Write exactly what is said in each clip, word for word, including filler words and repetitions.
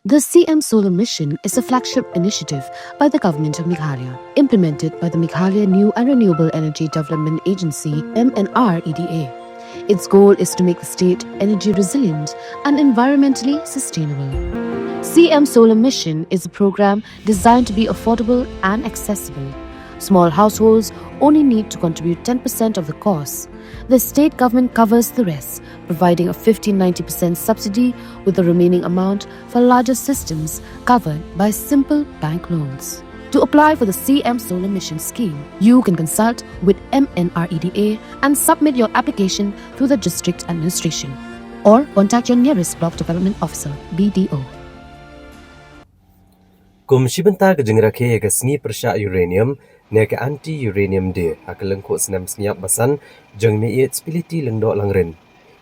The C M Solar Mission is a flagship initiative by the Government of Meghalaya, implemented by the Meghalaya New and Renewable Energy Development Agency, M N R E D A. Its goal is to make the state energy resilient and environmentally sustainable. C M Solar Mission is a program designed to be affordable and accessible. Small households only need to contribute ten percent of the cost. The state government covers the rest, providing a fifty ninety percent subsidy, with the remaining amount for larger systems covered by simple bank loans. To apply for the C M Solar Mission scheme, you can consult with M N R E D A and submit your application through the district administration, or contact your nearest block development officer, B D O. Kum shi bynta ka jingrakhe ïa ka sngi pyrshah uranium ne ka Anti Uranium Day ha ka lyngkhuh snem sngi ïap basan jong i Mei Spility Lyngdoh Langrin,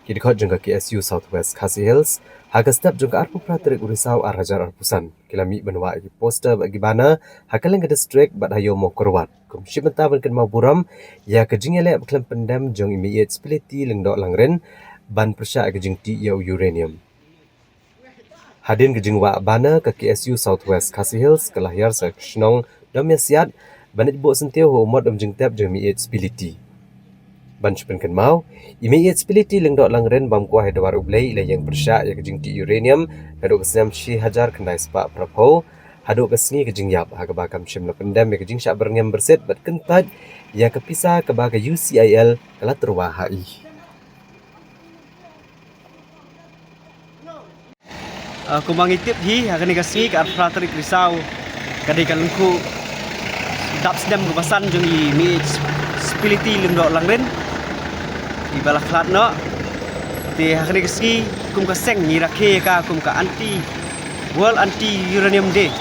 ki dkhot jong ka K S U South West Khasi Hills, ha ka step jong ka arphew phra tarik u Risaw ar hajar arphew san, ki la mih ban wah ïa ki poster bad ki banner ha kylleng ka district bad ha Ïew Mawkyrwat, kum shi bynta ban kynmaw burom ïa ka jingïaleh ba khlem pyndem jong i Mei Spility Lyngdoh Langrin ban pyrshah ïa ka jingtih ïa u uranium. Hadien ka jingwah banner, ka K S U South West Khasi Hills ka la hiar sha ka shnong Domiasiat ban ïeit buh syntiew ha u mot um jingtep jong i Mei Spility. Ban shu pynkynmaw, i Mei Spility Lyngdoh Langrin bam kwah ha dwar U Blei i la ïeng pyrshah ïa ka jingtih uranium naduh ka snem shi hajar khyndai spah phra phew haduh ka sngi ka jingïap, ha kaba kam shym la pyndem ïa ka jingshah byrngem byrsit bad kyntait ïa ka pisa kaba ka U C I L ka la tyrwa ha i. Ah, kumba ngi tip hi, ha kane ka sngi ka arphew phra tarik Risaw, ka dei ka lyngkhuh dap snem kaba san jong i Mei Spility Lyngdoh Langrin, iba la khlad noh. Te ha kane ka sngi kum ka seng ngi rakhe ïa ka kum ka Anti, World Anti Uranium Day.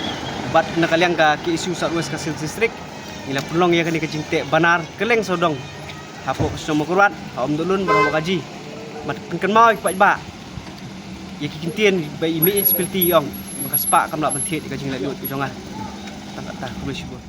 Bad na ka liang ka K S U South West Khasi Hills District ngi la pynlong ïa kane ka jingteh banner kylleng sawdong hapoh ka shnong Mawkyrwat, ha Umduhlun bad ha Wahkaji. Ban pynkynmaw ïa ki paidbah ïa ki kyntien ba i Mei Spility i ong ba ka spah kam lah ban thied ïa ka jinglaitluid ka jong nga. Tang katta, khublei shibun.